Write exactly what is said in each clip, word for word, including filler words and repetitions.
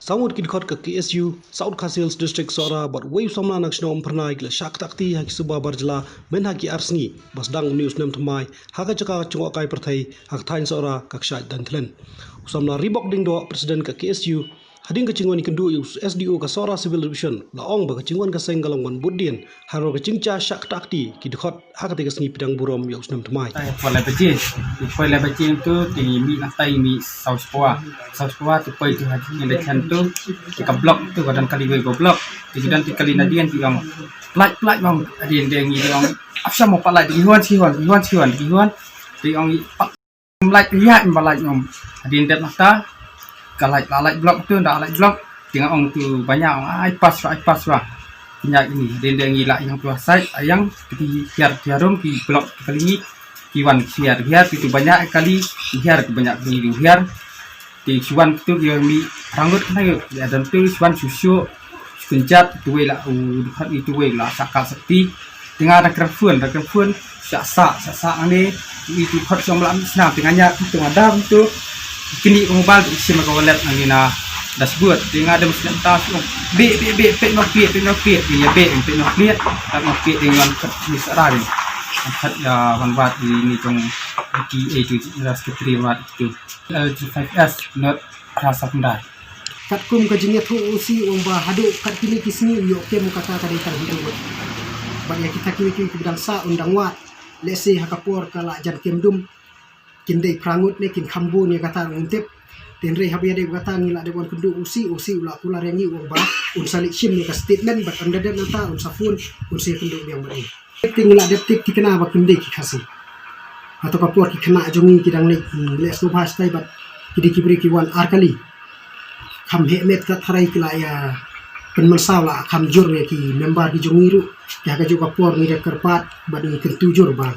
Saw ngut ki dkhot ka K S U South Khasi Hills District Sohra bad wei u samla na ka shnong Umphyrnai ki la shah ktah kti ha ki suba bar jylla mynha ki ar sngi ba sdang une u snem thymmai ha ka jaka jngohkai pyrthei ha ka thaiñ Sohra ka kshaid Dainthlen. U samla Ribok Diengdoh, President ka K S U, hadien ka jingwan ïakynduh ïa u S D O ka Sohra Civil Division, la ong ba ka jingwan ka seng ka long ban bud dien halor ka jingjia shah ktah kti ki dkhot ha katei ka sngi pdiang burom ïa u snem thymmai. Poi lai baje, poi lai baje tu te ngi mih, nangta ngi mih saw spah, saw spah tu poi tu ha Dainthlen tu, te ka block tu ka don kali wei ba block, te ki don te kali nadien te ong pynlait, pynlait bang, hadien te ngi ong ap sham mo pynlait, te ki huan shi huan, ki huan shi huan, ki huan, te ong pynlait ïa ba lait ngom. Hadien dep nangta ka lait, la lait block tu, da lait block, te nga ong tu ba ñiah, ong ai pass wa, ai pass wa. Ñiah ini, hadien te ngi la ïang tu ha side, ïang ki hiar, ki harum, ki block kali ngi, ki wan ki hiar, hiar ki tu ba ñiah kali, hiar ki ba ñiah kali, hiar. Te ki wan ki tu ki mih rangut khnang ïa don tu ki wan shu shu, shu kynjat, tu wei la u dkhot, i tu wei la saka sakti. Te nga da kren phone, da kren phone, sha sa, sha sa nangne, i tu dkhot shong la mi snam, te nga ñiah tu nga da tu. Kini ka mobile tu sim ka wallet nangne na dashboard. Te nga da muslim ta shu be, be, be, pet nong pet, pet nong pet, ïa be, pet nong pet, pet nong pet, te ngan kat ni sa da ni. Kat ïa wan wat ni jong ki, eh, tu, ras ke tri wat tu. L G five S, not Kha Sapndar. Katkum ka jingïathuh u O C u ong ba haduh kat kine ki sngi u ïoh kem u kata ka dei tang hynriew ngut. Bad ïa kita kiwei kiwei kiba dang sah un dang wad. Lehse ha ka por ka la jan kem dum, kin dei phra ngut ne kin kham bun ïa kata ruh ngim tip. Te hynrei haba ïadei bad kata ngi la dep wan kynduh u O C, u O C u la kular ïa ngi u ong ba un sa leit shim ïa ka statement bad ynda dep nangta un sa phone un sa ïakynduh biang bad ngi. Te ngi la dep tip thikna ba kim dei ki Khasi. Hato ka por ki khynnah jong ngi ki dang leit, hmm, leh sngewbha shatai bad ki dei ki briew ki wan ar kali. Kham heh met kat tharai ki la ïa pynmynsaw, la kham jur ïa ki member ki jong ngi ruh. Te ha kajuh ka por ngi da kyrpad bad ngi kyntu jur ba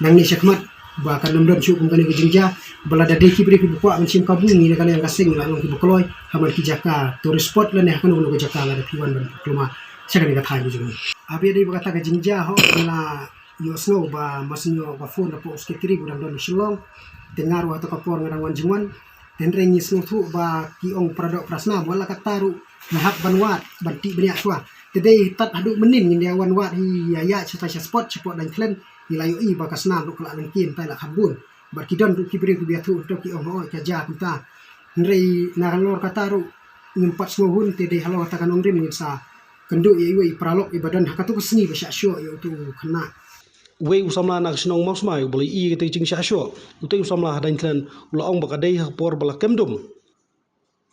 nangne shakhmat ba kan ym don shuh kum kane ka jingjia, ba lada dei ki briew kiba kwah ban shim kabu, ngi na ka liang ka seng ngi la long kiba kloi ha man ki jaka tourist spot lane ha kano kano ka jaka lada phi wan ban pynkulmar sha kane ka thaiñ ka jong ngi. Haba ïadei bad kata ka jingjia ho, ngi la ïohsngew ba mar shu ïoh ba phone da pdeng u secretary ba u dang don ha Shillong. Te nga ruh ha kata ka por nga dang wan jingwan. Te hynrei ngi sngewthuh ba ki ong para doh para snam, wat la katta ruh ngi hap ban wad ban tih bniah shuwa. Te dei tad haduh mynnin ngin ïa wan wad hi ïa ïaid shatai sha spot, sha pdeng Dainthlen, ngi la ïohi ba ka snam ruh ka la lyngkien, tai la kham bun. Bad ki don ruh ki briew kiba ïathuh hangto ki ong hooid ka jia kumta. Hynrei na halor kata ruh ngim pat sngewhun, te dei halor kata ka nongrim ngin sa kynduh ïa iwei i paralok iba don ha kato ka sngi ba shah shoh ïa uto u khynnah. Uwei u samla na ka shnong Mawsmai uba la ïohi ïa katei ka jingshah shoh, utei u samla ha Dainthlen, u la ong ba ka dei ha ka por ba la kem dum.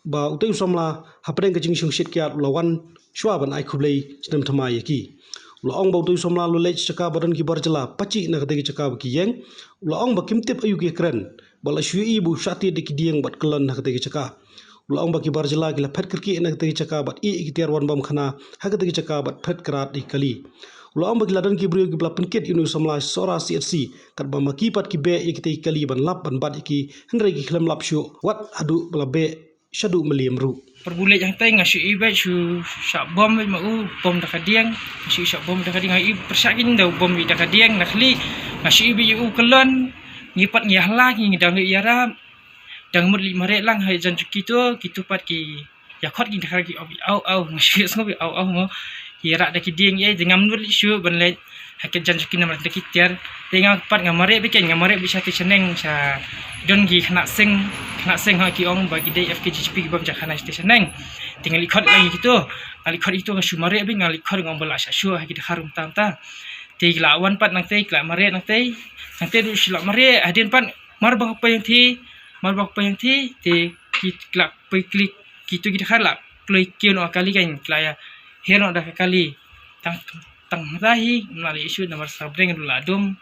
Ba utei u samla hapdeng ka jingshongshit kiad u la wan shuwa ban ai khublei snem thymmai ïa ki. U la ong ba utei u samla u la leit sha jaka ba don ki bar jylla, pachih na katei ka jaka ba ki ïeng. U la ong ba kim tip aïu ki ïakren, ba la shu ïohi ba u shah tied da ki dieng bad kyllon ha katei ka jaka. U la ong ba ki bar jylla ki la phet kyrkieh na katei ka jaka bad ïeh ïa ki tiar wan bam khana ha katei ka jaka bad phet krad ïa ki kali. U la ong ba ki la don ki briew kiba la pynkit ïa une u samla sha Sohra C H C, katba ma ki pat ki beh ïa kitei ki kali ban lap ban bat ïa ki, hynrei ki khlem lap shuh wat haduh ba la beh shaduh mylliem ruh. Pyrbu leit hangtai nga shu ïohi beit shu shah bom beit ma u, bom da ka dieng, nga shu shah bom da ka dieng, nga ïohi pyrshah kin da u bom ïa da ka dieng, na khlieh nga shu ïohi beit ïa u kyllon, ngi pat ngi ïa hala ngi dang leit ïarap. Dang mut leit mareh lang ha jan jong kito, kito pat ki ïa khot ki da ka ki au au, nga shu sngew au au mo. Ïarap da ki dieng ïa, te ngam mut leit shuh ban leit ha ka jan jong ki namar da ki tiar. Te nga pat nga mareh beit, nga mareh beit sha station sha don ki khynnah seng, khynnah seng ha ki ong ba ki dei F K G G P ki bam ja khana station. Te nga leit khot lang ïa kito, nga leit khot ïa kito, nga shu mareh beit, nga leit khot nga ong ba la shah shuh ha ki da ka rum tam ta. Te ki la wan pat nangtei, ki la mareh nangtei, nangtei ruh shu la mareh, hadien pat mar ba ka poi hangtei, mar ba ka poi hangtei, te ki la poi klik, kito ki da ka la kloi kiew noh kali kan, ki la ïa her noh da ka kali. Tang, tang hangta hi, ngam lah leit shuh namar sa bneng ruh la dum.